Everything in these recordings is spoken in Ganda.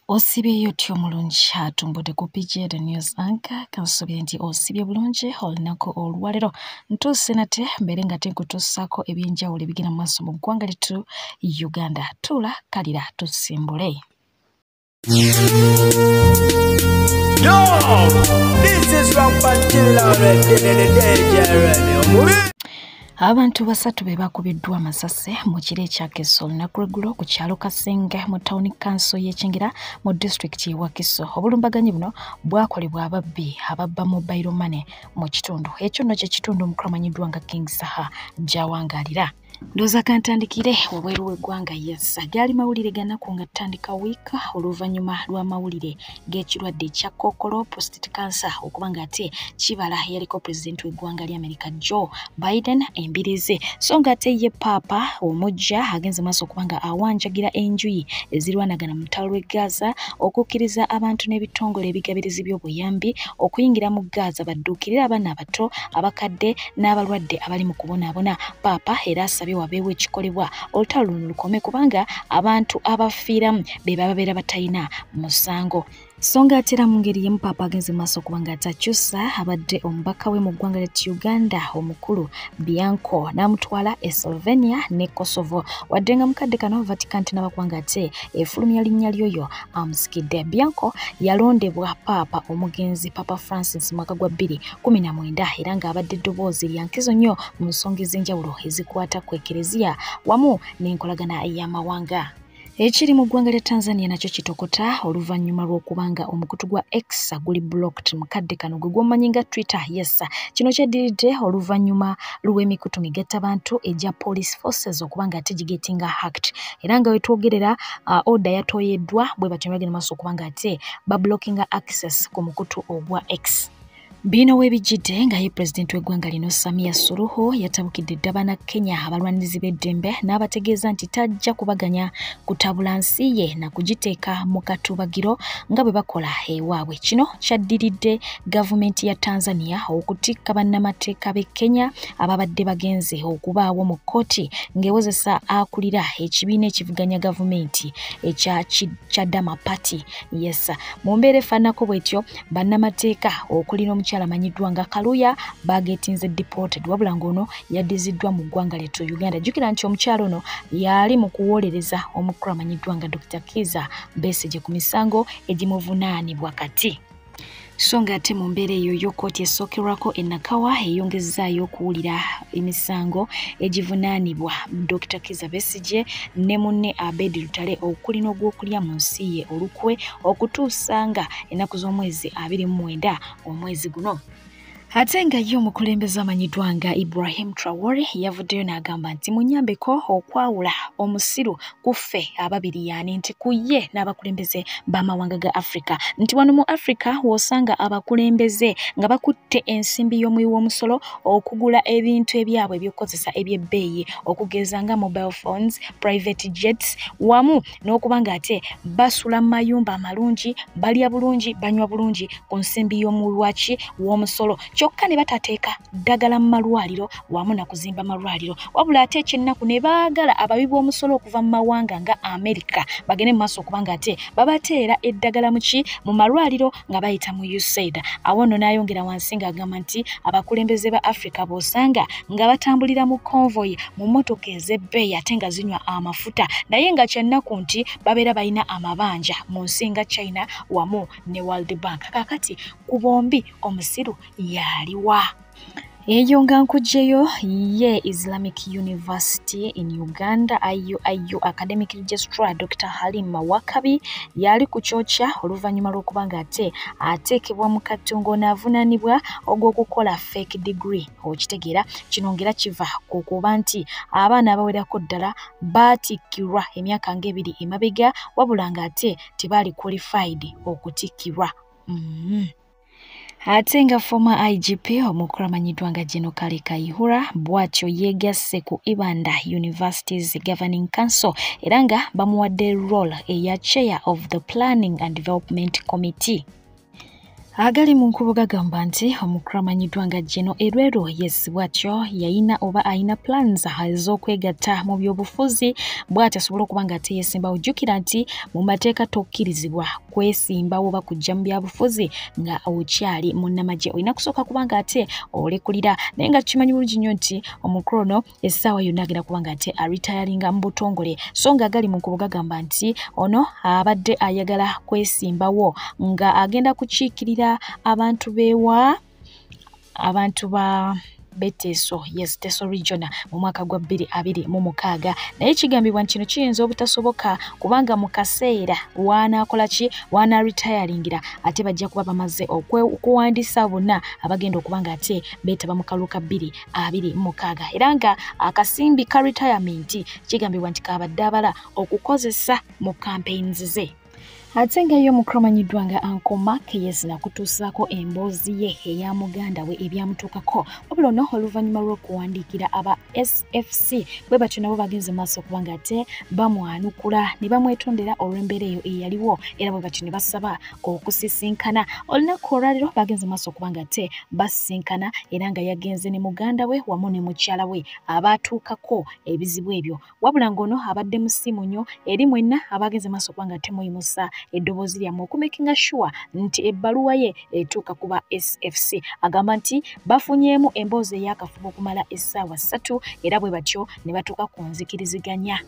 Osibye otya omulungi atumbudde ku PG The News Anchor, kansuubire nti osibye bulungi olunaku olwaleero. Ntuuse nate mbeere nga nkutuusaako ebyenjawulo ebigenda mu maaso mu ggwanga lyattu Uganda. Tuula kalira tusimbule. Yo, this is Rampant Abantu basatu be bakubiddwa amasasi mu kiro ekyakeesa olunaku lw'eggulo ku kyalo Kasenge mu tawuni kanso y'e Kyengera mu disitulikiti y'e Wakiso. Obulumbaganyi buno bwakolebwa ababbi ababba mobile money mu kitundu. Ekyo nno kye kitundu omukulu amanyiddwa nga King Saha gy'awangaalira. Ndowooza kantandikire wabweru w'eggwanga. Yes, gaali mawulire ganaku nga tutandika wiika oluvannyuma lw'amawulire g'ekirwadde ekya kookolo prostate cancer okuba nga ate kibala yaliko pulezidenti w'eggwanga lya America Joe Biden embirize. So nga ate ye Paapa omuggya agenze maaso okuba nga awanjagira enjuyi ezirwanagana mu lutalo lw'e Gaza okukkiriza abantu n'ebitongole ebigabirizi by'obuyambi okuyingira mu Gaza badduukirire abaana abato, abakadde n'abalwadde abali mu kubonaabona. Paapa era asabye wabeewo ekikolebwa olutalo luno lukome kubanga abantu abafiiramu be babeera batalina musango. So nga ate era mu ngeri y'emu Paapa agenze maaso okuba nga atakyusa abadde omubaka we mu ggwanga lya Uganda omukulu Bianco n'amutwala e Slovenia ne Kosovo. Wadde nga mukadde kano Vatican tennaba kuba nga ate efulumya linnya ly'oyo amusikidde. Bianco yalondebwa Paapa omugenzi Papa Francis mu mwaka gwa 2019 era ng'abadde eddoboozi lya nkizo nnyo mu nsonga ez'enjawulo ezikwata ku Ekereziya wamu n'enkolagana y'amawanga. Ekiri mu ggwanga lya Tanzania nakyo kitokota oluvannyuma lw'okubanga omukutu gwa X guli blocked mu kadde kano gwe gw'omanyi nga Twitter. Yes, kino kyaddiridde oluvannyuma lw'emikutu migattabantu egya police forces okuba nga ate gigetinga hacked, era nga wetwogerera order yatoyeddwa bwe batyo ne bagenda maaso okuba nga ate bablockinga access ku mukutu ogwa X. Bino webijjidde nga ye pulezidenti w'eggwanga lino Samia Suluhu yatabukidde dda Bannakenya abalwanirizi b'eddembe n'abategeeza nti tajja kubaganya kutabula nsi ye na kugiteeka mu katubagiro nga bwe bakola ewaabwe. Kino kyaddiridde gavumenti ya Tanzania okutikka bannamateeka b'e Kenya ababadde bagenze okubaawo mu kkooti ng'ewozesa akulira ekibiina ekivuganya gavumenti ekya Chadema Party. Yes, mu mbeera efaananako bw'etyo bannamateeka okuli n'omukyala amanyiddwa nga Kaluya bagetinze deported, wabula ng'ono yaddiziddwa mu ggwanga lyattu Uganda. Jjukira nti omukyala ono yali mu kuwolereza omukulu amanyiddwa nga Dr. Kizza Besigye ku misango egimuvunaanibwa kati. So nga ate mu mbeera eyo yo kkooti esookerwako e Nakawa eyongezzaayo okuwulira emisango egivunaanibwa Dr. Kizza Besigye ne munne Abedi Lutale okuli n'ogw'okulya mu nsi ye olukwe okutuusa nga ennaku z'omwezi 29 omwezi guno. Ate nga ye omukulembeze amanyiddwa nga Ibrahim Traore yavuddeyo n'agamba nti munnyambeko okwawula omusiru ku ffe ababiri yaani nti ku ye n'abakulembeze b'amawanga ga Africa, nti wano mu Africa w'osanga abakulembeze nga bakutte ensimbi y'omuwi w'omusolo okugula ebintu ebyabwe eby'okukozesa eby'ebbeeyi okugeza nga mobile phones, private jets wamu n'okuba nga ate basula mu mayumba amalungi, balya bulungi, banywa bulungi ku nsimbi y'omuwi waki w'omusolo, kyokka ne batateeka ddagala mu malwaliro wamu na kuzimba malwaliro. Wabula ate ekyennaku ne baagala abawi b'omusolo okuva mu mawanga nga America bagende mu maaso okuba nga ate babateera eddagala muki mu malwaliro nga bayita mu USAID. Awo nno n'ayongera wansi ng'agamba nti abakulembeze ba Africa b'osanga nga batambulira mu convoy mu mmotoka ez'ebbeeyi ate nga zinywa amafuta, naye nga kyennaku nti babeera balina amabanja mu nsi nga China wamu ne World Bank. Kaakati ku bombi omusiru yaliwa. Eyo nga nkuggyeyo ye Islamic University in Uganda IUIU Academic Registrar Dr. Halima Wakabi yali ku kyokya oluvannyuma lw'okuba nga ate ateekebwa mu kattungo n'avunaanibwa ogw'okukola fake degree. Okitegeera kino ng'era kiva ku kuba nti abaana abawerako ddala baatikkirwa emyaka ng'ebiri emabega wabula ng'ate tebaali qualified okutikkirwa. Ate nga former IGP omukulu amanyiddwa nga General Kale Kayihura bw'atyo yeegasse ku Ibanda University's Governing Council era nga bamuwadde role eya chair of the Planning and Development Committee. Agali mu nkubo gagamba nti omukulu amanyiddwa nga Geno Erwero yes bw'atyo yayina oba ayina plans ez'okwegatta mu byobufuzi bw'atyo asobola okuba nga ate yeesimbawo. Jjukira nti mu mateeka tokkirizibwa kwesimbawo oba kujja mu byabufuzi nga okyali munnamagye, olina kusooka kuba nga ate olekulira, naye nga tukimanyi bulungi nnyo nti omukulu ono essaawa yonna agenda kuba nga ate aritayalinga mu butongole. So nga agali mu nkubo gagamba nti ono abadde ayagala kwesimbawo nga agenda kukiikirira abantu bewa abantu ba Beteso, yes, Teso region mu mwaka gwa 2026, naye kigambibwa nti kino kiyinza obutasoboka kubanga mu kaseera wanaakola ki wana retiringira ate bajja kuba bamaze okuwandiisa bonna abagenda okuba nga ate beetaba mu kalulu ka 2026, era nga akasimbi ka retirement kigambibwa nti kabadde abala okukozesa mu campaigns ze. Ate nga ye omukulu amanyiddwa nga Uncle Mark yes nakutuusaako emboozi ye eya muganda we ebyamutuukako, wabula ono oluvannyuma lw'okuwandiikira aba SFC bwe batyo nabo bagenze maaso okuba nga ate bamwanukula ne bamwetondera olw'embeera eyo eyaliwo, era bwe batyo ne basaba okusisinkana. Olunaku olwaleero bagenze maaso okuba nga ate basisinkana, era nga yagenze ne muganda we wamu ne mukyala we abaatuukako ebizibu ebyo, wabula ng'ono abadde musiimu nnyo eri mwenna abagenze maaso okuba nga ate muyimusa eddoboozi lyammwe okumakinga sure nti ebbaluwa ye etuuka kuba SFC. Agamba nti bafunyeemu emboozi ey'akafubo okumala essaawa 3, era bwe batyo ne batuuka ku nzikiriziganya.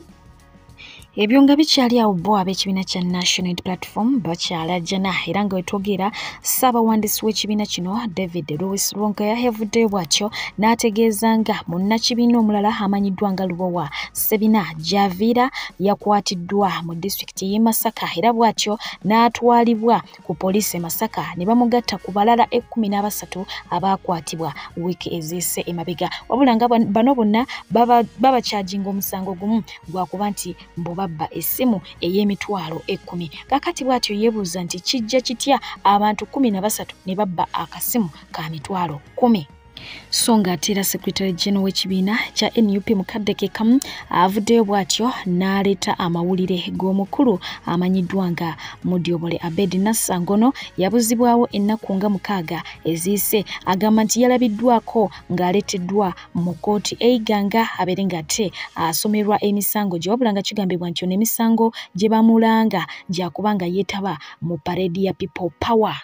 Ebyo nga bikyali awo bo ab'ekibiina kya National Unity Platform bakyalajjana, era nga wetwogera ssaabawandiisi w'ekibiina kino David Lewis Rwomushana yavuddeyo bw'atyo n'ategeeza nga munnakibiina omulala amanyiddwa nga Lubowa Ssebina gy'aviira yakwatiddwa mu disitulikiti y'e Masaka, era bw'atyo n'atwalibwa ku poliisi e Masaka ne bamugatta ku balala 13 abaakwatibwa wiiki eziyise emabega, wabula nga bano bonna babakyajinga omusango gumu gwakuba nti mbu babba essimu ey'emitwalo 10. Kaakati bw'atyo yeebuuza nti kijja kitya abantu 13 ne babba akasimu ka mitwalo 10. So nga ate era Secretary General w'ekibiina kya NUP mukadde ke kamu avuddeyo bw'atyo n'aleeta amawulire g'omukulu amanyiddwa nga Mudyobole Abed Nassangono yabuzibwawo ennaku nga 6 eziyise. Agamba nti yalabiddwako ng'aleeteddwa mu kkooti Eiganga abeere ng'ate asomerwa emisango gye, wabula nga kigambibwa nti ono emisango gye bamulanga gyakuba nga yeetaba mu parade ya People Power.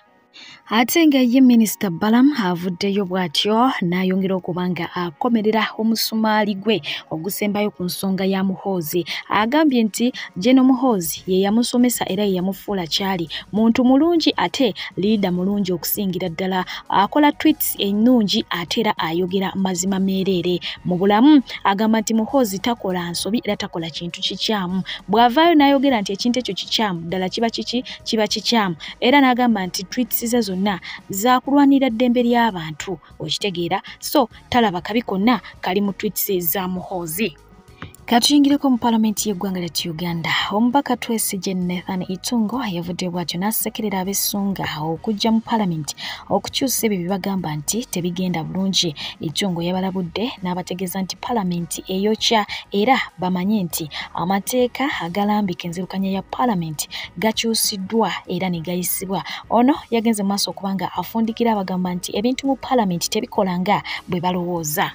Ate nga ye Minisita Balaam avuddeyo bw'atyo n'ayongera okuba nga akomerera omusumaali gwe ogusembayo ku nsonga ya Muhoozi. Agambye nti Gen Muhoozi ye yamusomesa era ye yamufuula kyali muntu mulungi ate leader mulungi okusingira ddala, akola tweets ennungi ate era ayogera mazima meereere mu bulamu. Agamba nti Muhoozi takola nsobi era takola kintu kikyamu, bw'avaayo n'ayogera nti ekintu ekyo kikyamu ddala kiba kiki kiba kikyamu, era n'agamba nti tweets ze zonna zakulwanira ddembe ly'abantu, okitegeera. So talaba kabi konna kali mu tweets za Muhoozi. Katuyingireko mu paalamenti y'eggwanga lyattu Uganda. Omubaka Twesigye Nathan Itungo yavudde bw'atyo n'asekerera ab'essunga okujja mu paalamenti okukyusa ebyo bye bagamba nti tebigenda bulungi. Itungo yabalabudde n'abategeeza nti paalamenti eyokya, era bamanye nti amateeka agalambika enzirukanya ya paalamenti gakyusiddwa era ne gayisibwa. Ono yagenze mu maaso okuba nga afundikira abagamba nti ebintu mu paalamenti tebikola nga bwe balowooza.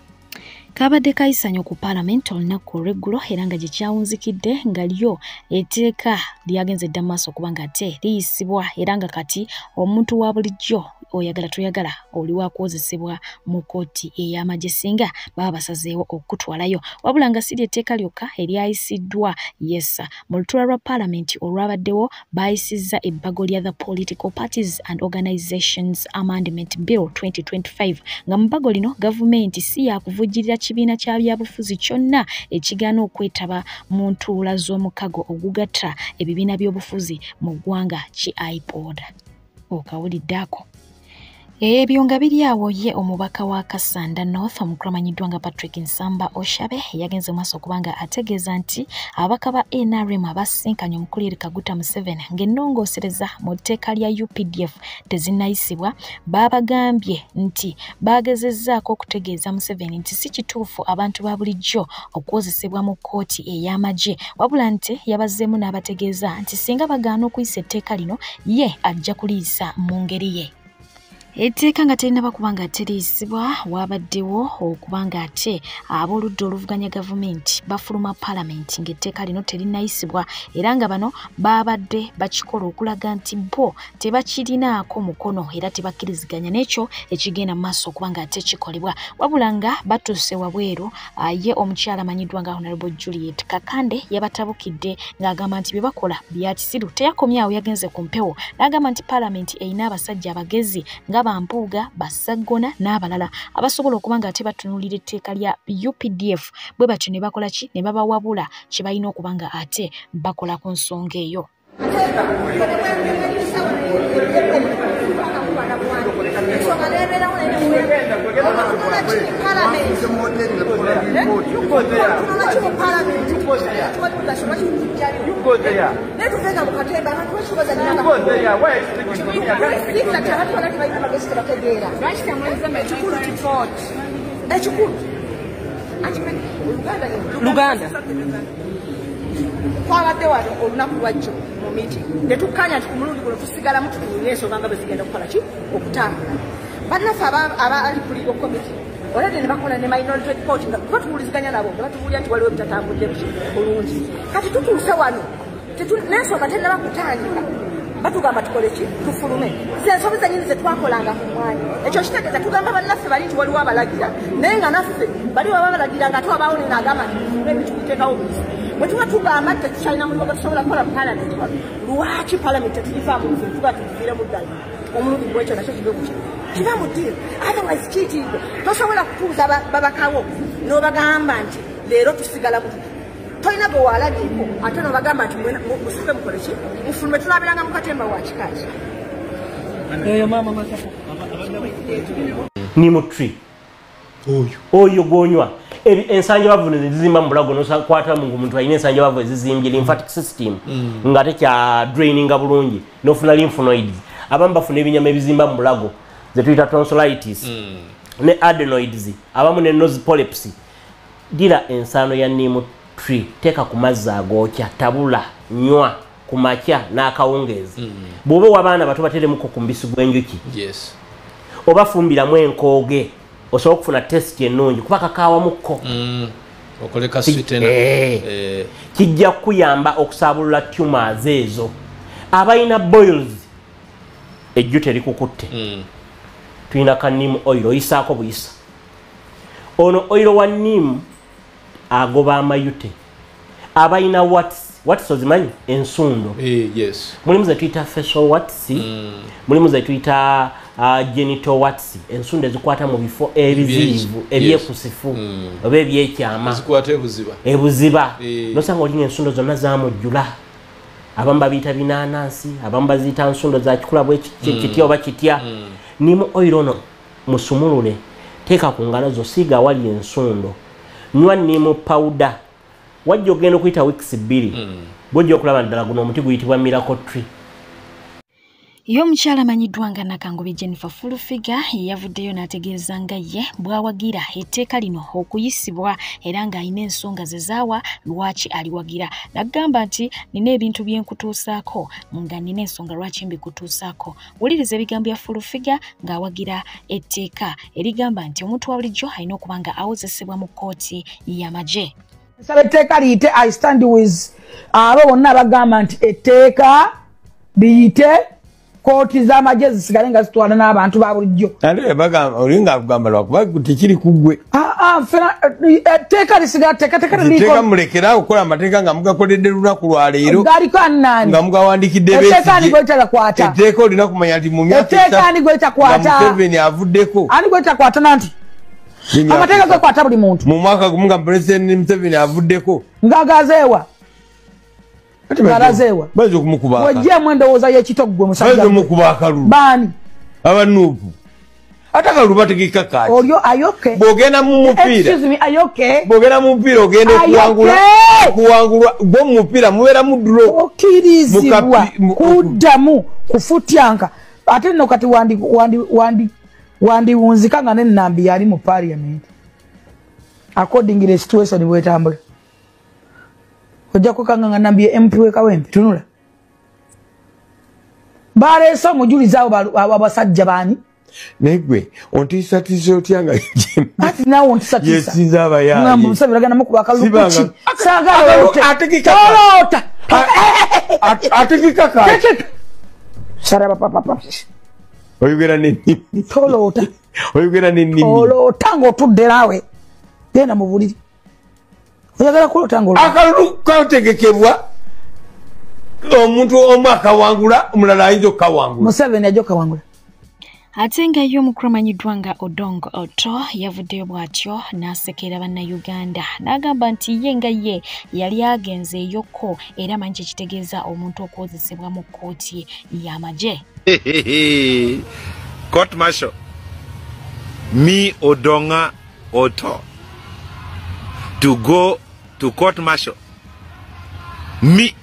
Kabadde kayisanyo ku paalamenti olunaku olw'eggulo, era nga gye kyawunzikidde nga lyo etteeka lyagenze dda maaso okuba nga ate liyisibwa, era nga kati omuntu wa bulijjo oyagala toyagala oli wakwozesebwa mu kkooti ey'amagye singa baba basazeewo okukutwalayo. Wabula nga si ly'etteeka lyokka eryayisiddwa yesa mu lutuula lwa paalamenti olwabaddewo baayisizza ebbago lya The Political Parties and Organizations Amendment Bill 2025, nga mu bbago lino gavumenti si yakuvujjirira kibiina kya byabufuzi kyonna ekigaana okwetaba mu ntuula z'omukago ogugatta ebibiina by'obufuzi mu ggwanga ki IPOD. Okawulidde ako. Ebyo nga biri awo ye omubaka wa Kasanda North omukulu amanyiddwa nga Patrick Nsamba Oshabe yagenze maaso okuba nga ategeeza nti ababaka ba NRM abasisinkanye omukulu Yoweri Kaguta Museveni ng'ennongoosereza mu tteeka lya UPDF tezinnayisibwa, baabagambye nti baagezezzaako okutegeeza Museveni nti si kituufu abantu ba bulijjo okwozesebwa mu kkooti ey'amagye, wabula nti yabazzeemu n'abategeeza nti singa bagaana okuyisa etteeka lino ye ajja kuliyisa mu ngeri ye. Etteeka nga terinaba kuba nga teriyisibwa, wabaddewo okuba nga ate ab'oludda oluvuganya gavumenti bafuluma paalamenti ng'etteeka lino terinnayisibwa, era nga bano babadde bakikola okulaga nti bo tebakirinaako mukono era tebakkiriziganya n'ekyo ekigenda mu maaso okuba nga ate kikolebwa. Wabula nga batuuse wabweru, ye omukyala amanyiddwa nga Honorable Juliet Kakande yabatabukidde ng'agamba nti bye bakola bya kisiru. Teyakomye awo, yagenze ku mpewo n'agamba nti paalamenti erina abasajja abagezi nga Bampuuga, Bassagona n'abalala abasobola okuba nga ate batunuulira etteeka lya UPDF, bwe batyo ne bakola ki, ne babawabula kye balina okuba nga ate bakola ku nsonga eyo. Luganda twabadde wano olunaku lwajjo mu meeting ne tukkanya nti ku mulundi guno tusigalamu tutunuulire ensonga nga bwe zigenda okukola ki, okutambula. Bannaffe abali ku legal committee olwedde ne bakola ne minority report nga tuba tuwuliziganya nabo ne batubuulira nti waliwo ebitatambudde bulungi. Kati tutuuse wano n'ensonga tennaba kutandika, batugamba tukole ki, tufulume. Ze ensobi zennyini ze twakolanga ku mwanya. Ekyo kitegeeza tugamba bannaffe bali nti waliwo abalagira, naye nga naffe bali baba balagira nga ate wabaawo n'agamba nti tufulume ebintu biteekawo bulizi. Bwe tuba tugamba nti tetukyalina mulimu gwe tusobola kukola mu paalamenti wano, lwaki paalamenti tetugivaamu nze tuba tugiviiremu ddala omulundi gwekyo nakyo kive ku kiva mu ddiiro. Otherwise kiyitiridde. Tosobola kutuuza babakawo n'obagamba nti leero tusigala mu tolina gwe walabyeko ate n'obagamba nti musituke mukole ki, mufulume. Tulabiranga mu katemba wa kika ki eyo maama Masaka. Neem tree oyo gwonywa ensanja bavu nezizimba mu bulago, nokwata mu muntu alina ensanja bavu ezizimbye lymphatic system nga tekya draininga bulungi, nofuna lymph nodes. Abamu bafuna ebinyama ebizimba mu bulago ze tuyita tonsillitis ne adenoids, abamu ne nose polyps. Gira ensaano ya neem tree, teeka ku mazzi agookya, tabula, nywa ku makya n'akawungeezi. Bw'oba w'abaana bato bateremuko ku mubisi gw'enjuki oba fumbiramu enkooge, osobola okufuna test ennungi kuba kakaawamuko. Kijja kukuyamba okusaabulula tumors ezo. Abalina boils, ejju terikukutte, tulina ka neem oil, oyisaako buyisa. Ono oil wa neem agoba amayute. Abalina warts, warts ozimanyi? Ensundo. Mulimu ze tuyita facial warts, mulimu ze tuyita genital warts, ensundo ezikwata mu bifo ebizibu ebyekusifu oba ebyekyama, ezikwata ebuziba ebuziba. Nosanga olina ensundo zonna zamujjula. Abamu babiyita binaanansi, abamu baziyita nsundo za kikula bwe kitya oba kitya. Neem oil ono musumulule, teeka ku ngalo zo, siiga awali ensundo, nywa neem powder. Wajja ogenda okuyita weeks 2 bw'ojja okulaba ddala guno omuti guyitibwa miracle tree. Ye omukyala amanyiddwa nga Nakangubi Jennifer Full Figure yavuddeyo n'ategeeza nga ye bw'awagira etteeka lino okuyisibwa, era ng'alina ensonga ze zaawa lwaki aliwagira. N'agamba nti nina ebintu bye nkutuusaako nga nina ensonga lwaki mbikutuusaako. Wuliriza ebigambo bya Full Figure ng'awagira etteeka erigamba nti omuntu wa bulijjo alina okuba nga awozesebwa mu kkooti y'amagye. Nsaba etteeka liyite. I stand with abo bonna abagamba nti etteeka liyite, kooti z'amagye zisigale nga zitwala n'abantu ba bulijjo. Ate bagamba olinga akugamba lwakuba tekiri ku ggwe. Etteeka lisigala, etteeka Etteeka mulekera okukola amateeka nga mugakoledde lunaku lwa leero, galiko annaani nga mugawandiikidde. Etteeka ani gwetakwata? Etteeka olina kumanya nti mu myaka Etteeka ani gwetakwata? nga Museveni avuddeko. Ani gwetakwata? Nanti amateeka gakwata buli muntu. Mu mwaka gumu nga Pulezidenti Museveni avuddeko. Ng'agazeewa, ng'alazeewa. Bayinza okumukuba. Wejjeemu endowooza y'ekitoggwe musajja. Bayinza omukuba akalulu. Baani? Abanuupu. Ate akalulu bategeka kaki? Olyo ayoke. Bw'ogenda mu mupiira. Excuse me, ayoke. Bw'ogenda mu mupiira ogenda okuwangula. Okuwangulwa gwo mu mupiira mubeera mu draw. Okkirizibwa kuddamu kufutyanka. Ate nno kati wandiwunzika nga n'ennambi yali mu parliament. According to the situation bw'etambula. Ojja kukanga nga Nambi ye MP w'e Kawempe, tunula. Baleese omujulizi abo abasajja baani? Naye gwe ontiisatiisa otya nga ati naawe ontisatiisa yesinza abayaaye ngamba Museveni agenda mukuba akalulu Sibanga. kuki saagala oloote Ategeka. toloota Ategeka kaki saraba papa oyogera n'ennimi toloota oyogera n'ennimi oloota ng'otudde naawe genda mu buliri oyagala kuloota ng'oloota akalulu kategekebwa omuntu omu akawangula omulala ayinza okukawangula Museveni ajja okukawangula. Ate nga ye omukulu amanyiddwa nga Odongo Otto yavuddeyo bw'atyo n'asekera bannayuganda n'agamba nti ye nga ye yali agenzeeyokko era amanyi kye kitegeeza omuntu okwozesebwa mu kkooti y'amagye. Court martial. Me Odonga Otto to go to court martial. Me,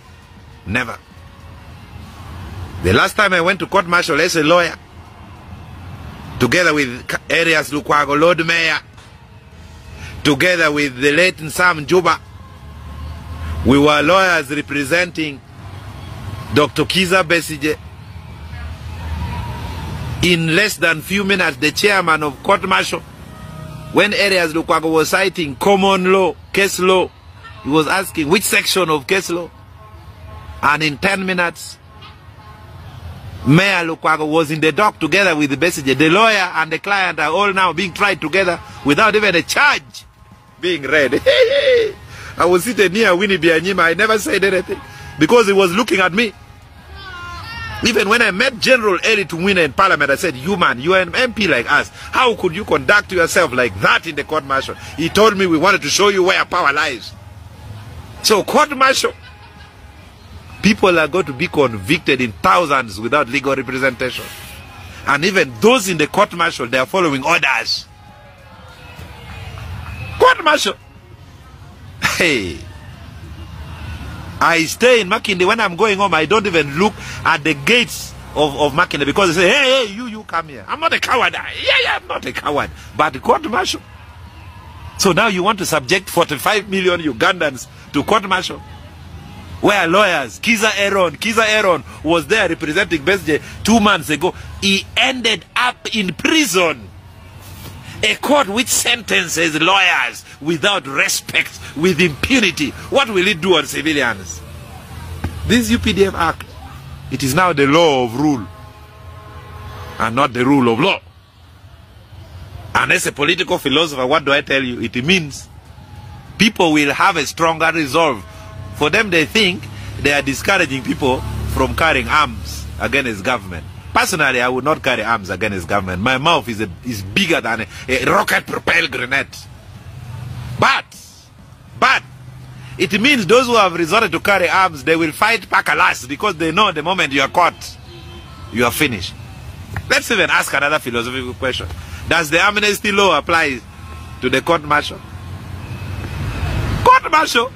never. The last time I went to court martial as a lawyer, together with Erias Lukwago, Lord Mayor, together with the late Sam Juba, we were lawyers representing Dr. Kiza Besigye. In less than few minutes, the chairman of court martial, when Erias Lukwago was citing common law, case law, he was asking which section of case law. And in 10 minutes, Mayor Lukwago was in the dock together with Besigye. The lawyer and the client are all now being tried together without even a charge being read. I was sitting near Winnie Byanyima. I never said anything because he was looking at me. Even when I met General Elly Tumwine in Parliament, I said, you man, you are an MP like us. How could you conduct yourself like that in the court martial? He told me we wanted to show you where power lies. So court martial, people are going to be convicted in thousands without legal representation. And even those in the court martial, they are following orders. Court martial. Hey. I stay in Makindye. When I'm going home, I don't even look at the gates of Makindye because they say, hey, hey, you come here. I'm not a coward. Yeah, I'm not a coward. But court martial. So now you want to subject 45 million Ugandans to court martial? Where lawyers, Kiza Aaron was there representing Besigye 2 months ago. He ended up in prison. A court which sentences lawyers without respect, with impunity. What will it do on civilians? This UPDF Act, it is now the law of rule and not the rule of law. And as a political philosopher, what do I tell you? It means people will have a stronger resolve. For them, they think they are discouraging people from carrying arms against government. Personally, I would not carry arms against government. My mouth is bigger than a rocket-propelled grenade. But it means those who have resorted to carry arms, they will fight pakalas because they know the moment you are caught, you are finished. Let's even ask another philosophical question. Does the amnesty law apply to the court martial? Court martial?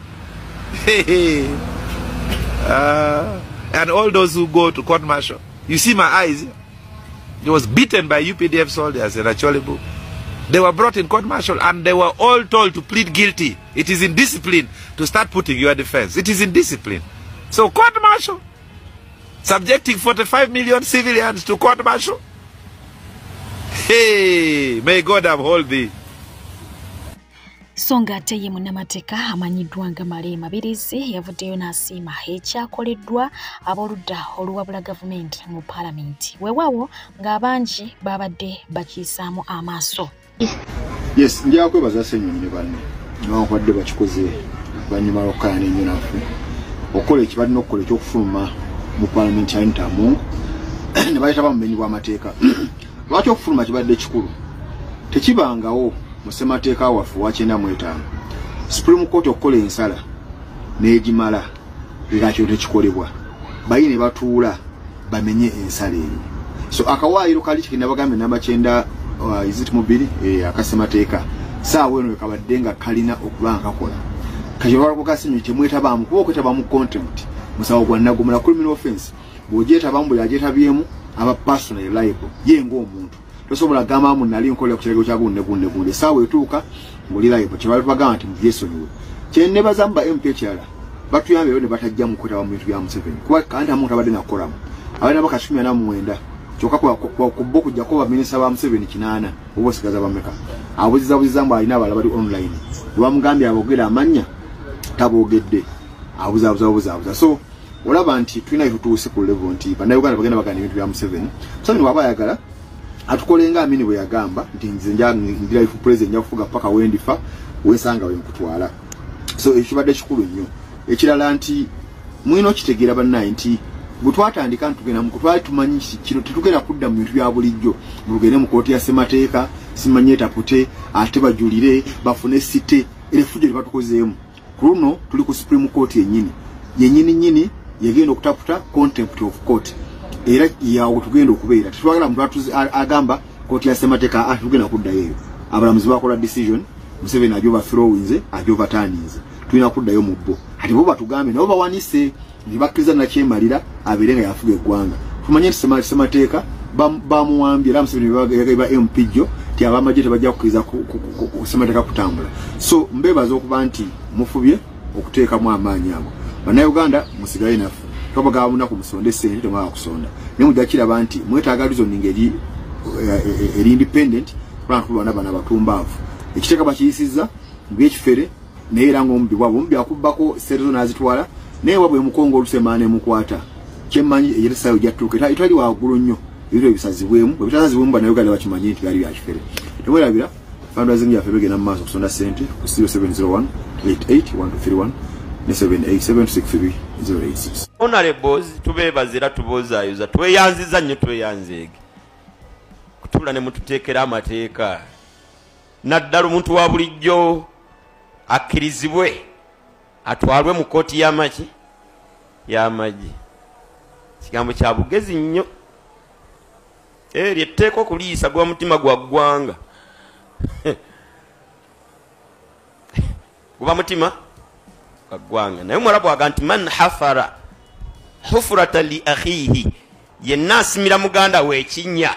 And all those who go to court martial, you see my eyes. He was beaten by UPDF soldiers in Acholi. They were brought in court martial and they were all told to plead guilty. It is indiscipline to start putting your defense. It is indiscipline. So court martial, subjecting 45 million civilians to court martial. Hey, may God uphold thee. So nga ate ye munnamateeka amanyiddwa nga Male Mabirizi yavuddeyo n'asiima ekyakoleddwa ab'oludda oluwabula gavumenti mu paalamenti. Weewaawo ng'abangi babadde bakiyisaamu amaaso. Yes, nja kwebaza Ssenyonyi ne banne newankubadde bakikoze banyuma lw'okukaayana ennyo naffe okukola ekibalina okukola eky'okufuluma mu paalamenti ya Anita Among ne bayitaba mu bumenyi bw'amateeka. Lwaki okufuluma kibadde kikulu? Tekibangawo mu ssemateeka waffe wa 95 Supreme Court okukola ensala n'egimala nga kyo tekikolebwa, bayi ne batuula bamenye ensala eyo. So akawaayiro kali kye nabagambye namba 9 is mubiri akasemateeka saawa eno kabadde nga kalina okuba nga kakola. Kati Ssenyonyi temwetabaamu kuba okwetaba mu contempt musango gwa nnaggomola criminal offense, bw'ogyetabamu buli agyetabyemu aba personally liable ye ng'omuntu. Tosobola gamba mu nali nkolera ku kiragiro kya gunde gunde gunde saawa etuuka ng'oli liable. Kye bali tubagamba nti mubyesonyiwe. Kye nneebaza mu ba MP ekirala batuyambye ne batajja mu kwetaba mu bintu bya Museveni kuba kandi amuntu abadde nakolamu abalina baka 19 Kyokka ku bo kujjako baminisita ba Museveni 8 oba osigaza bameka. Abuzizabuziza mbu alina abalala bali online. Bwe bamugambye aboogera amannya taboogedde, abuzaabuza. So olaba nti tulina tutuuse ku level nti bannayuganda bagenda bagana ebintu bya Museveni. Museveni bw'aba ayagala atukole nga Amini bwe yagamba nti nze ndi life president, nja kufuga paka wendifa, wesanga we nkutwala. So ekibadde kikulu nnyo. Ekirala nti mulina okitegeera bannaye nti bwe twatandika ntugenda mu kutwali tumanyi kino tetugenda kudda mu bintu bya bulijjo, mulugende mu kooti ya ssemateeka simanye etapute ate bajulire bafune site erefujjo lye batukozeemu. Ku luno tuli ku Supreme Court yennyini yennyini nnyini yegenda okutaputa contempt of court, era yawo tugenda okubeera. Tetwagala muntu agamba kooti ya ssemateeka ate tugenda kuddayo eyo. Abalamuzi bakola decision, Museveni ajoba throwinze ajoba turninze, tulina kuddayo mu bo. Ati bo batugambe nabo bawanise nti bakkiriza nakyemalira abeere nga yafuga eggwanga. Tumanye nti ssemateeka bamuwambye era Museveni ba MP jjo nti abamagye tebajja kukkiriza ssemateeka kutambula. So mbeebaza okuba nti mufubye okuteekamu amaanyi ago. Bannayuganda musigale naffe, twabagaba munaku musonde ssente temwagala kusonda, naye mujja kiraba nti mwetaaga reasoning eri independent kulaba tulwana bano abatumbaavu. Ekiteeka bakiyisizza byekifere naye era ng'omubbi bwabwe omubbi akubbako ssente zo n'azitwala naye wabwe emukongo olusemaana emukwata. Kyemmanyi eyeresaayo gyattuuka etali waggulu nnyo, ebintu ebisazibwemu bwe bitasazibwemu bannayuganda bakimanye nti byali byakifere. Temwerabira fundraising yaffe begenda mu maaso okusonda ssente ku 0701 88 1231 ne 787 63086. Honorables tubeebaza era tuboozaayoza, tweyanziza nnyo, tweyanzeege kutuula ne mututeekera amateeka naddala omuntu wa bulijjo akkirizibwe atwalwe mu kkooti y'amaki y'amagye. Kigambo kya bugezi nnyo eryo etteeka okuliisa gwa mutima gwa ggwanga guba mutima gwa ggwanga. Naye omuwarabu agamba nti man hafara hufurata li akhihi, yenna asimira muganda we ekinnya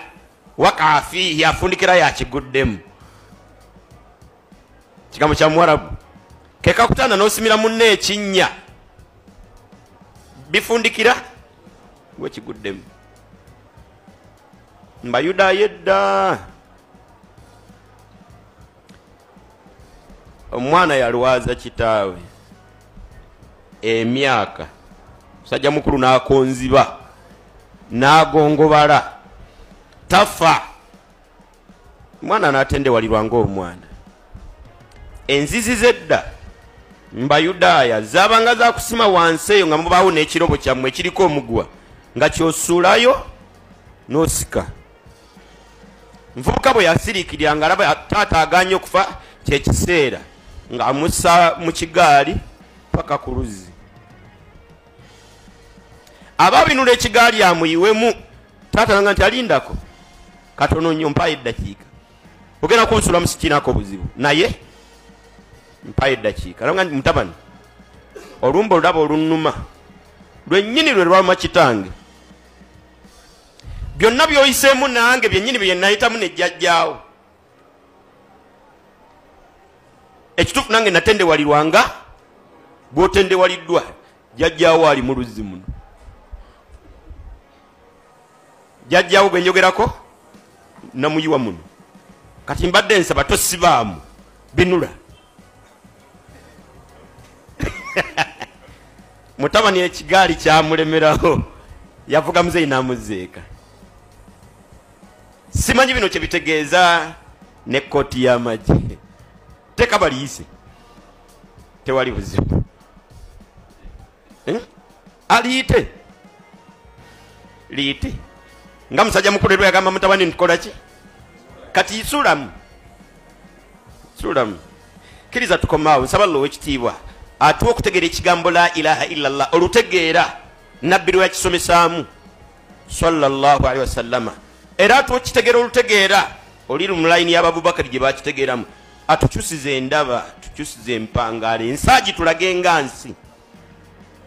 wakaa fiihi, afundikira yakiguddemu. Kigambo kya muwarabu kekakutana n'osimira munne ekinnya bifundikira gwekiguddemu. Mbayudaaya edda omwana yalwaza kitaawe emyaka, musajja mukulu n'akonziba n'agongobala tafa, omwana n'atendewalirwa ng'omwana. Enzizi z'edda mbayudaaya zaabanga za kusima wansi eyo nga mubaawo n'ekirobo kyammwe ekiriko omuguwa nga kyosuulayo n'osika. Nvubuka bwe yasiriikirira ng'alaba taata agaanye okufa kyekiseera ng'amussa mu kigaali paka ku luzzi. Aba binula ekigaali amuyiwemu, taata nanga nti alindako katono nnyo, mpayo eddakiika, ogenda kunsulamu sikirinako buzibu naye mpayo eddakiika. Alanga nti mutabani olumba olulaba olunnuma lwennyini lwe lwaluma kitange, byonna by'oyiseemu nange byennyini bye nayitamu ne jjajjaawo. Ekituufu nange natendewalirwanga bw'otendewaliddwa, jjajjaawo ali mu luzzi muno. Jjajjaawo gwe njogerako namuyiwa muno. Kati mbadde nsaba tosibaamu binula. Mutabani ekigaali kyamulemeraho, yavuga muzeeyi n'amuzeeka. Simanyi bino kye bitegeeza ne kkooti y'amagye. Teeka baliyise, tewali buzibu. Aliyite liyite nga musajja mukulu era yagamba mutabani ntukola ki? Kati sulamu sulamu. Kkiriza tukomaawo. Nsaba Allah ow'ekitiibwa atuwe okutegeera ekigambo la ilaha illallah, olutegeera nabbi lwe yakisomesaamu sallallahu alaihi wasallama, era atuwe okitegeera olutegeera oli mu layini y'Ababubakari gye bakitegeeramu. Atukyusize endaba, tukyusize empangaala, ensaagi tulage nga nsi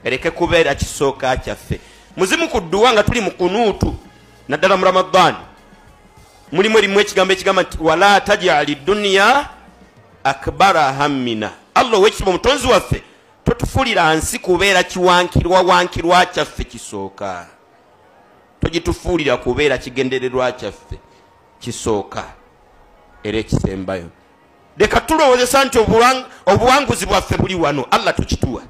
ereke kubeera kisooka kyaffe. Muzimu ku dduwa nga tuli mu kunuutu naddala mu Ramadhan mulimu erimu ekigambo ekigamba nti wala tajali dunya akbara hammina. Allah ow'ekitiibwa omutonzi waffe totufuulira nsi kubeera kiwankirwa wankirwa kyaffe kisooka. Tetugitufuulira kubeera kigendererwa kyaffe kisooka era ekisembayo. Leka tulowoozesa nti obuwanguzi bwaffe buli wano, Allah tukituwa.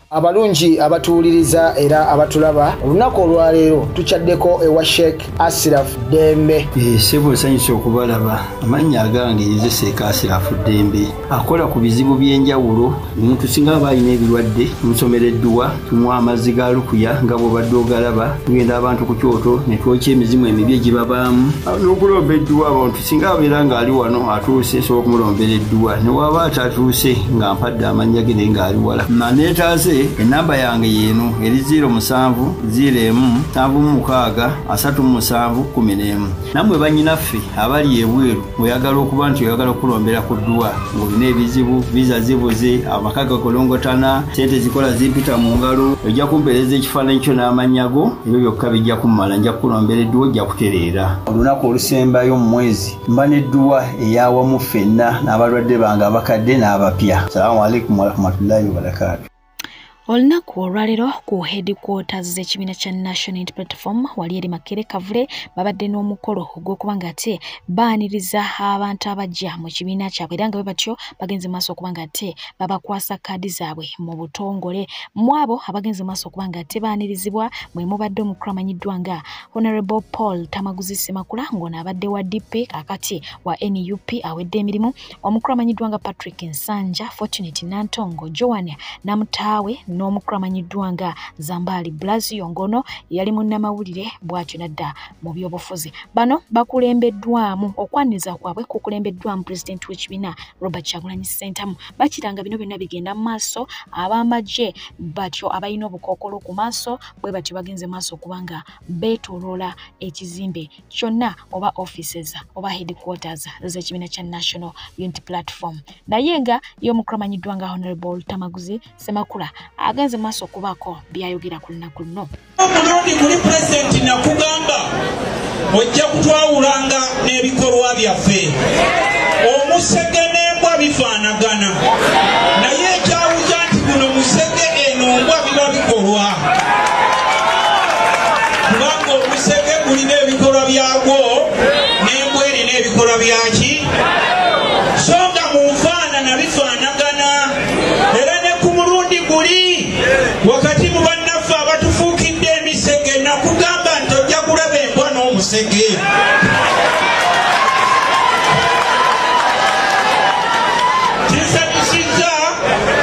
Abalungi abatuwuliriza era abatulaba, olunaku olwaleero tukyaddeko ewa Sheikh Asiraf Dembe. Ssebo nsanyuse okubalaba. Amannya agange nze Sheikh Asiraf Dembe, akola ku bizibu by'enjawulo. Omuntu singa aba alina ebirwadde, tumusomera edduwa, tumuwa amazzi ga lukuya nga bw'obadde ogalaba, tugenda abantu ku kyoto ne twokya emizimu emibi egibabaamu n'okulomba edduwa. Abantu singa abeera ng'ali wano atuuse, nsobola okumulombera edduwa, ne waba atatuuse nga mpadde amannya ge naye ng'ali wala. Naneetaase enamba yange yeeno eri 07 01 76 37 11. Nammwe bannyinaffe abali ebweru oyagala okuba nti oyagala okulombera ku dduwa ng'olina ebizibu, viza zibuze, amaka gakolongotana, sente zikola zimpita mu ngalo, ojja kumpeereza ekifaananyi kyo n'amannya go, ebyo byokka bijja kummala, nja kukulombera edduwa ojja kutereera. Olunaku olusembayo mu mwezi mba n'edduwa eyawamu ffenna n'abalwadde bange abakadde n'abapya. Salaamu alaikum warahmatullahi wabarakaatu. Olunaku olwaleero ku headquarters z'ekibiina kya National Unity Platform wali eri Makerere Kavule babadde n'omukolo ogw'okuba nga ate baaniriza abantu abajja mu kibiina kyabwe, era nga bwe batyo bagenze maaso okuba nga ate babakwasa kaadi zaabwe mu butongole. Mu abo abagenze maaso okuba nga ate baanirizibwa mwe mubadde omukulu amanyiddwa nga Honorable Paul Tamaguzi Ssemakula, ng'ono abadde wa DP kakati wa NUP awedde emirimu, omukulu amanyiddwa nga Patrick Nsanja, Fortunate Nantongo, Joan Namutaawe, n'omukulu amanyiddwa nga Zambali Blasio, ngono yali munnamawulire bw'atyo nadda mu byobufuzi. Bano bakulembeddwamu okwaniriza kwabwe kukulembeddwamu pulezidenti w'ekibiina Robert Kyagulanyi Ssentamu. Bakiranga bino byonna bigenda mu maaso, ab'amagye batyo abalina obukookolo ku maaso bwe batyo bagenze maaso okubanga beetooloola ekizimbe kyonna oba offices oba headquarters z'ekibiina kya National Unity Platform. Naye nga ye omukulu amanyiddwa nga Honorable Tamaguzi Ssemakula agenze maaso okubaako byayogera ku lunaku luno. Omulundi guli pulezidenti nakugamba ojja kutwawulanga n'ebikolwa byaffe. Omusege n'embwa bifaanagana, naye ekyawuza nti guno musege eno mbwa biba bikolwa, kubanga omusege gulina ebikolwa byagwo n'embwa erina ebikolwa byaki, so nga mu nfaanana bifaanagana. Era ne ku mulundi guli wakati mu bannaffe abatufuukidde emisege nakugamba nti ojja kulaba embwa n'omusege. Kinsanyusizza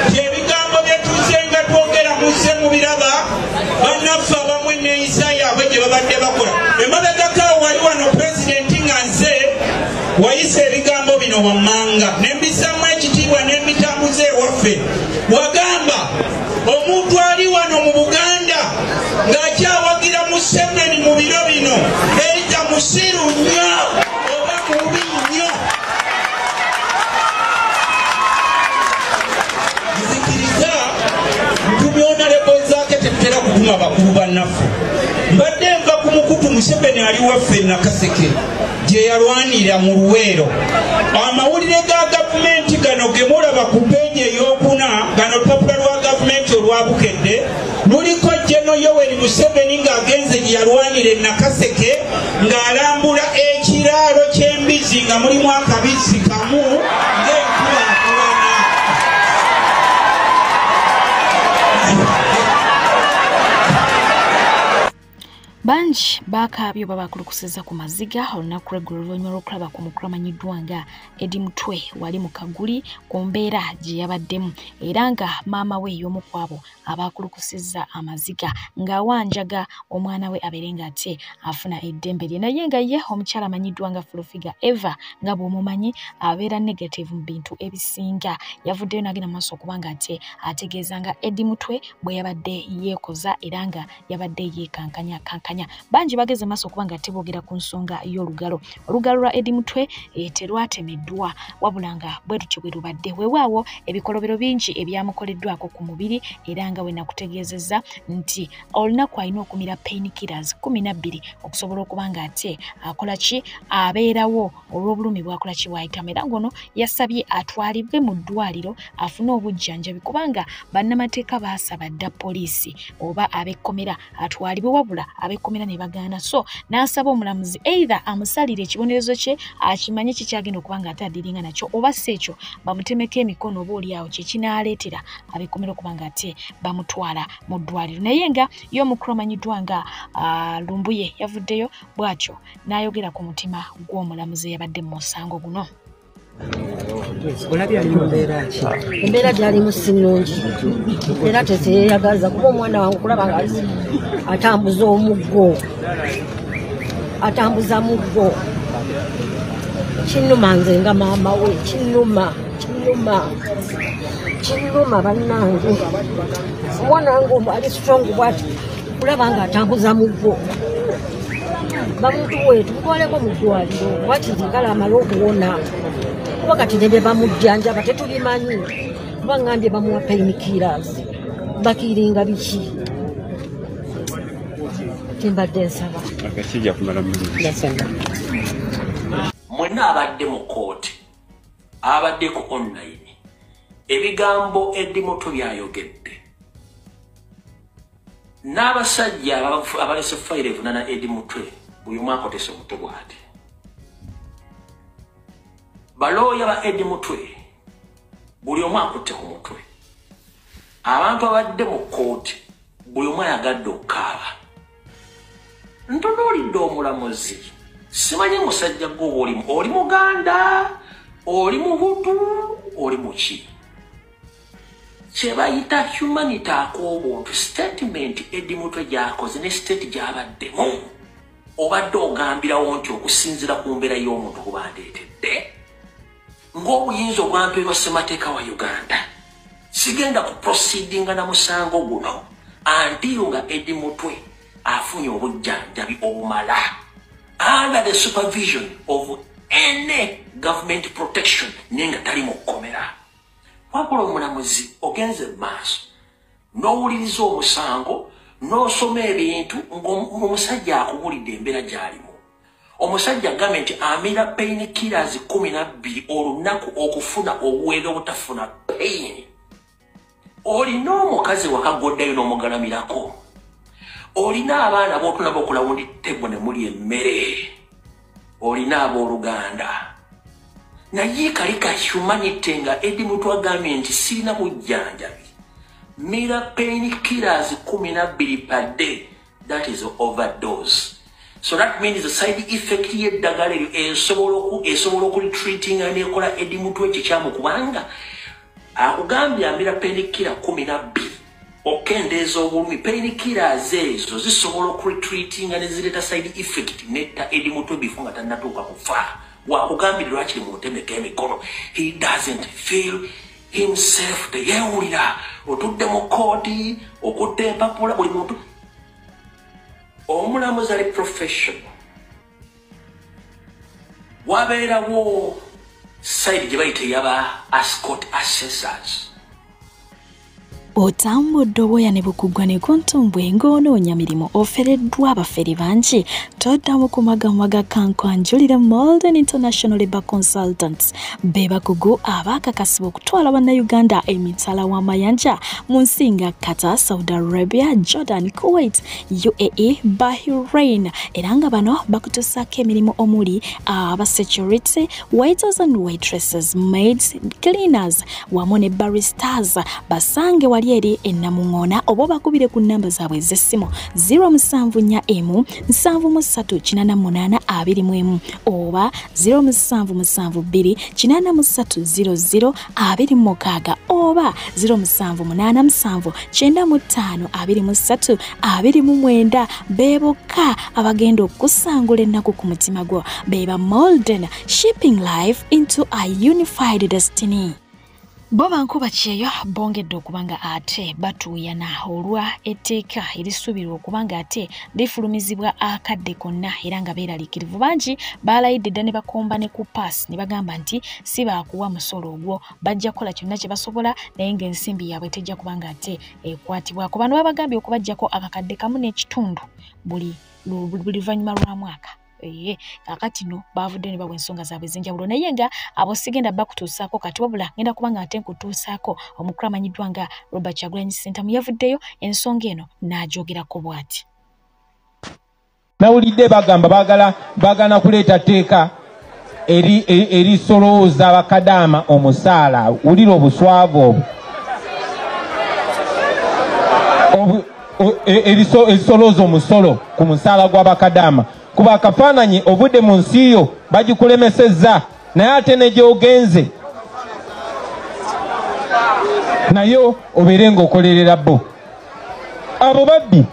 nti ebigambo bye tuzze nga twogera muzze mubiraba, bannaffe abamu enneeyisa yaabwe gye babadde bakola. Emabegako awo wali wano pulezidenti nga nze wayisa ebigambo bino wammanga ne mbissaamu ekitiibwa ne mbitambuza ewaffe. Wagamba omuntu ali wano mu Buganda ng'akyawagira Museveni mu biro bino erita musiru nnyo oba mubi nnyo. Nzikiriza ntumye Honorable Zaake, tetutera kutuma bakulu bannaffe. Mbadde nva ku mukutu Museveni ali waffe Nakaseke gye yalwanira mu Luweero. Amawulire ga gavumenti gano ge mulaba ku peegi ey'okuna, gano olupapula lwa gavumenti olwa Bukedde luliko General Yoweri Museveni ng'agenze gye yalwanira e Nakaseke ng'alambula ekiraalo ky'embizzi nga mulimu akabizzi kamu ng'enkulaakulana. Bangi bakaabye oba bakulukusizza ku maziga olunaku lw'eggulo oluvannyuma lw'okulaba ku mukulu amanyiddwa nga Eddie Mutwe wali mu Kaguli ku mbeera gye yabaddemu, era nga maama we y'omu ku abo abaakulukusizza amaziga ng'awanjaga omwana we abeere ng'ate afuna eddembe lye. Naye nga ye omukyala amanyiddwa nga Full Figure Eva nga bw'omumanyi abeera negative mu bintu ebisinga, yavuddeyo n'agenda mu maaso okuba ng'ate ategeeza nga Eddie Mutwe bwe yabadde yeekoza era nga yabadde yeekankanya kankanya. Bangi bageze maaso okuba nga teboogera ku nsonga y'olugalo. Olugalo lwa Eddie Mutwe terwatemeddwa, wabula nga bwe lutyo bwe lubadde. Weewaawo ebikolobero bingi ebyamukoleddwako ku mubiri, era nga we nakutegeezezza nti olunaku alina okumira painkillers 12 okusobola okuba nga ate akola ki, abeerawo olw'obulumi bw'akola ki bw'ayitamu. Era ng'ono yasabye atwalibwe mu ddwaliro afune obujjanjabi, kubanga bannamateeka baasaba dda poliisi oba ab'ekkomera atwalibwe, wabula ab'ekkomera ne bagaana. So n'asaba omulamuzi either amusalire ekibonerezo kye akimanye kikyagenda okuba nga ate adiringa nakyo, oba si ekyo bamutemeko emikono oba oli awo kye kinaaleetera ab'ekkomera okuba nga ate bamutwala mu ddwaliro. Naye nga ye omukulu amanyiddwa nga Lumbuye yavuddeyo bw'atyo n'ayogera ku mutima gw'omulamuzi eyabadde mu musango guno. Olabye ali mu mbeera ki? Embeera gy'alimu si nnungi era tezeeyagaza, kuba omwana wange okulaba nga atambuza omuggo, atambuza muggo, kinnuma nze nga maama we, kinnuma kinnuma kinnuma bannange. Omwana wange ali strong bw'ati, kulaba nga atambuza muggo, bamutuwe tumutwaleko mu ddwaliro wakizikala amale okuwona, kuba kati ne bye bamujjanjaba tetubimanyi, kuba ngambye bamuwa painkillers, bakiringa biki. Kimbadde nsaba mwenna abadde mu kkooti, abadde ku online, ebigambo Eddie Mutwe byayogedde n'abasajja abalese fayiro evunaana Eddie Mutwe, buli omu akotese omutwe bw'ati. Balooya ba Eddie Mutwe buli omu akutte ku mutwe. Abantu abadde mu kkooti buli omu ayagadde okukaaba. Ntunuulidde omulamuzi, simanyi musajja gwe olimu, oli Muganda, oli Muhutu, oli muki? Kye bayita humanity ak'obuntu, statement Eddie Mutwe gy'akoze ne state gy'abaddemu, obadde ogambirawo nti okusinziira ku mbeera y'omuntu kubandeetedde ng'obuyinza obwampeerwa ssemateeka wa Uganda, sigenda ku proceedinga na musango guno until nga Eddie Mutwe afunye obujjanjabi obumala under the supervision of any government protection, naye nga tali mu kkomera. Wabula omulamuzi ogenze mu maaso n'owuliriza omusango n'osoma ebintu ng'omusajja akubulidde embeera gy'alimu. Omusajja agambye nti amira painkillers 12 olunaku okufuna obuweerero obutafuna pain. Olina omukazi wakagoddayo n'omugalamirako, olina abaana b'otunaba okulawundi table ne muli emmere, olina abooluganda, naye kali ka humanity nga Eddie Mutwe agambye nti sirina bujjanjabi, mira painkillers 12 per day, that is overdose. So that means the side effect y'eddagala eryo esobola okuretreatinga n'ekola Eddie Mutwe ekikyamu, kubanga akugambye amira painkiller 12 okendeeza obulumi. Painkillers ezo zisobola okuretreatinga ne zireeta side effect netta Eddie Mutwe bifo nga tannatuuka kufa. Wakugambye lwakiri mutemeko emikono, he doesn't feel himself, teyeewulira. Otudde mu kkooti, okutta empapula, buli muntu. Omulamuzi ali professional, wabeerawo side gye bayita eyaba escort assessors. Otambudde obwoya ne bukugwa ne kuntumbwe ng'onoonya mirimu, ofereddwa abafere bangi, toddamu kumagamaga. Kankwanjulira Molden International Labour Consultants, be bakugu abaakakasibwa okutwala bannayuganda emitala w'amayanja mu nsi nga Qatar, Saudi Arabia, Jordan, Kuwait, UAE, Bahrain, era nga bano bakutuusaako emirimu omuli aba security, waiters and waitresses, maids, cleaners wamu ne baristas. Basange wali eri enamuŋoona oba bakubire ku nnamba zaabwe ez'essimu 074 73 88 21 oba 0772 83 00 26 oba 0787 95 23 29. Be bokka abagenda okusangula ennaku ku mutima gwo. Beba Molden, shipping life into a unified destiny. Bo bankuba kyeyo bongedde okuba nga ate batuuyana olwa etteeka erisuubirwa okuba nga ate lifulumizibwa akadde konna, era nga beeraliikirivu. Bangi baalayidde dda ne bakomba ne ku paasi ne bagamba nti si baakuwa musolo ogwo, bajja kukola kyonna kye basobola naye ng'ensimbi yaabwe tejja kuba nga ate ekwatibwako. Bano babagambye okubaggyako akakadde 1.5 buli luvannyuma lwa mwaka. Kakati no bavudde ne bawa ensonga zaabwe ez'enjawulo, naye nga abo sigenda bakutuusaako kati, wabula ngenda kuba nga ate nkutuusaako omukulu amanyiddwa nga Robert Kyagulanyi Ssentamu yavuddeyo ensonga eno n'agyogerako bw'ati. Nawulidde bagamba baagala bagana kuleeta tteeka erisolooza bakadaama omusaala. Wulira obuswavu obwo, erisolooza omusolo ku musaala gw'abakadaama. Kuba akafaananyi ovudde mu nsi yo bagikulemesezza, naye ate ne gy'ogenze nayo obeere ng'okolerera bo. Abo babbi.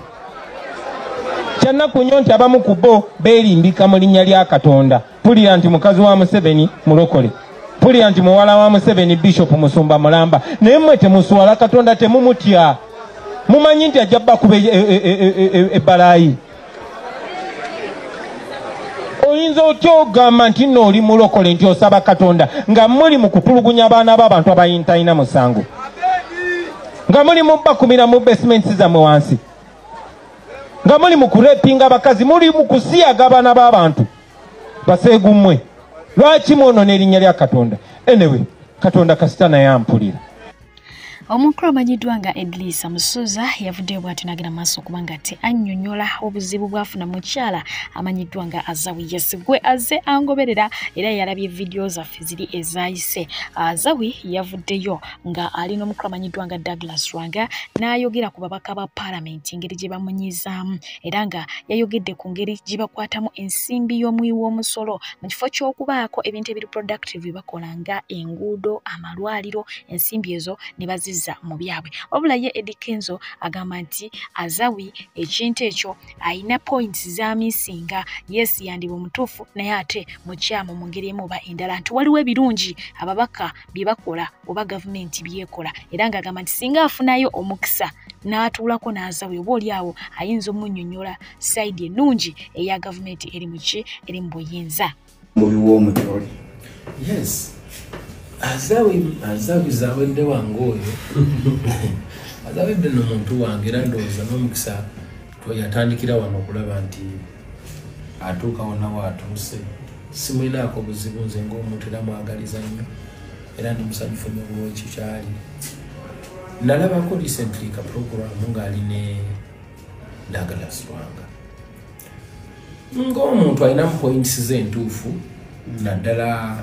Kyannaku nnyo nti abamu ku bo beerimbika mu linnya lya Katonda. Mpulira nti mukazi wa Museveni mulokole, mpulira nti muwala wa Museveni Bishop Musumba mulamba, naye mmwe temuswala Katonda, temumutya. Mumanyi nti ajja bakuba ebbalaayi. Oyinza otya ogamba nti nno oli mulokole, nti osaba Katonda, nga muli mu kutulugunya abaana b'abantu abayintalina musango, nga muli mu bakumira mu basements zammwe wansi, nga muli mu kurepinga abakazi, muli mu kusiyaga abaana b'abantu baseegummwe. Lwaki mwonoona erinnya lya Katonda? Anyway, Katonda kasita naye ampulira. Omukulu amanyiddwa nga Edrisa Musuuza yavuddeyo bw'atyo n'agenda maaso okubanga ate annyonnyola obuzibu bw'afuna mukyala amanyiddwa nga Azawi. Yes, gwe azze angoberera era yalabye vidiyo zaffe ziri ezaayise. Azawi yavuddeyo nga ali n'omukulu amanyiddwa nga Douglas Lwanga n'ayogera ku babaka ba paalamenti engeri gye bamunyizaamu, era nga yayogedde ku ngeri gye bakwatamu ensimbi y'omuwi w'omusolo mu kifo ky'okubaako ebintu ebiri productive bye bakola nga enguudo, amalwaliro, ensimbi ezo ne bazizza mu byabwe. Wabula ye Eddy Kenzo agamba nti Azawi ekintu ekyo ayina points z'amisinga. Yes, yandiba omutuufu naye ate mukyamu mu ngeri emu oba endala, nti waliwo ebirungi ababaka bye bakola oba gavumenti byekola, era ng'agamba nti singa afunayo omukisa n'atuulako n'Azawi oba oli awo ayinza omunnyonnyola sayidi ennungi eya gavumenti eri muki eri mu buyinza. Mubi w'omutole. Yes. Azawi zawedde wange oyo. Azawedde nno muntu wange, era ndowooza n'omukisa yatandikira wano okulaba nti atuuka wonna waatuuse. Simulinaako buzibu nze ng'omuntu, era mwagaliza nnyo, era ndi musanyufu nnyo olw'ekyo kyali. Nalabako recently ka program ng'ali ne Douglas Lwanga. Ng'omuntu alinamu points ze entuufu, naddala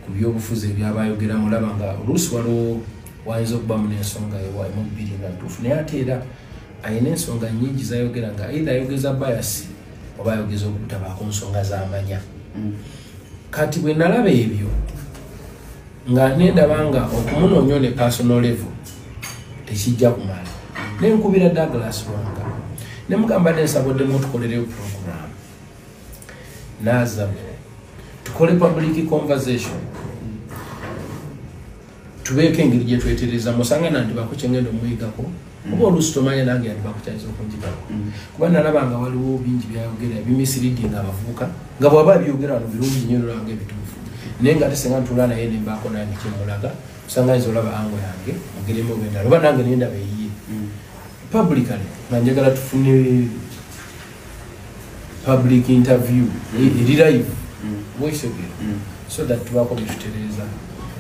ku byobufuzi ebyabayogera, mulaba nga oluusi waliwo wayinza okubamu n'ensonga emu bbiri nga ntuufu, naye ate era alina ensonga nnyingi zayogera nga either ayogeza bias oba ayogeza okutabaako nsonga z'amanya. Kati bwe nalaba ebyo nga nendaba nga okumunoonya ne personal level tekijja kumala, nenkubira Douglas Lwanga ne mugamba nensaboddemu otukolereyo program n'Azawi, tukole public conversation, tubeeko engeri gye twetereza. Musanga nandibako kyengenda omuyigako, oba oluusi tomanya nange yandibako kyayinza okunjigako, kuba nalaba nga waliwo bingi byayogera ebimisiridinga abavubuka, nga bw'aba abyogera wano birungi nnyo nolanga ebituufu, naye nga ate senga ntuula naye nembaako nange kyemulaga, osanga ayinza olaba ango yange mugeri emu oba endala, oba nange nendaba eyiye publicly, nga njagala tufune public interview eri live bwekisogera, so that tubaako byetutereeza.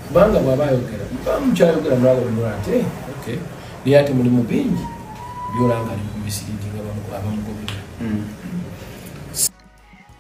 Kubanga bw'aba ayogera mukyayogera mulaba bimula nti okay, naye ate mulimu bingi byolanga ali mu misiridinga abamugoberera.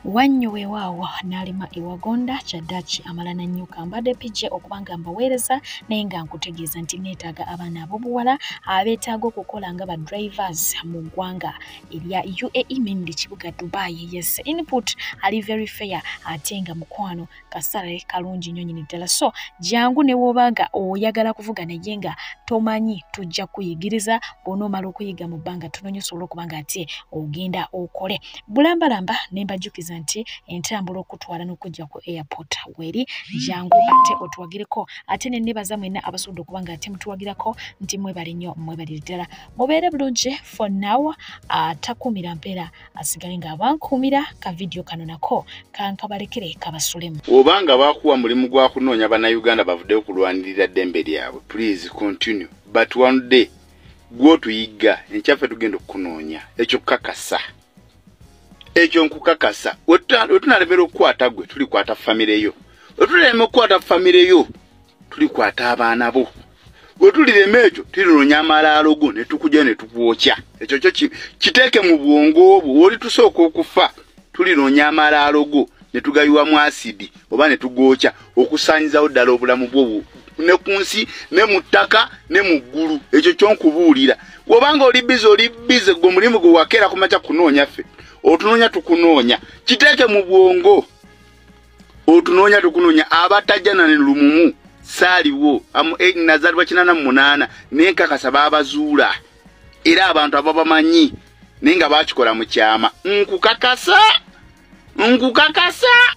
Wannyo weewaawo n'alima ewagonda kyaddaaki amala nannyuka. Mbadde PJ okubanga mbaweereza, naye nga nkutegeeza nti neetaaga abaana ab'obuwala abeetaaga okukola nga ba drivers mu ggwanga erya UAE, mainly kibuga Dubai. Yes, input ali very fair ate nga mukwano kasale kalungi nnyo nnyini ddala. So jangu ne w'obanga oyagala kuvuga naye nga tomanyi, tujja kuyigiriza. Bw'onoomala okuyiga mu bbanga ttono nnyo osobola okuba nga ate ogenda okole bulambalamba. Ne mbajjukiza nti entambula okutwala n'okujja ku airport weri, jangu ate otuwagireko. Ate ne nebaza mwenna abasobodde okuba nga ate mutuwagirako, nti mwebale nnyo, mwebalire ddala, mubeere bulungi. For now, atakuumira mpeera asigale ng'abankuumira. Ka vidiyo kano nako kankabalekere kabasulemu. Obanga bakuwa mulimu gwa kunoonya bannayuganda bavuddeyo okulwanirira ddembe lyabwe, please continue, but one day gw'otuyigga enkyaffe tugenda okukunoonya. Ekyo kukakasa, ekyo nkukakasa. Wetunalemera okukwata gwe, tulikwata famire yo. Wetunalemera okukwata famire yo, tulikwata abaana bo. Bwe tulirema ekyo tulinoonya amalaalo go ne tukujja ne tukwokya. Ekyo kyo kiteeke mu bwongo obwo, oli tusooka okufa tulinoonya amalaalo go ne tugayiwamu asidi oba ne tugookya okusaanyizawo ddala obulamu bwo ne ku nsi ne mu ttaka ne mu ggulu. Ekyo kyo nkubuulira. Bw'obanga oli bize, oli bize gwe omulimu gwe wakeera ku makya kunoonya ffe, otunoonya tukunoonya. Kiteeke mu bwongo, otunoonya tukunoonya. Abatajja na ne lumumu saaliwo nazaalibwa 88 naye nkakasa baabazuula era abantu ababamanyi naye nga baakikola mu kyama. Nkukakasa, nkukakasa.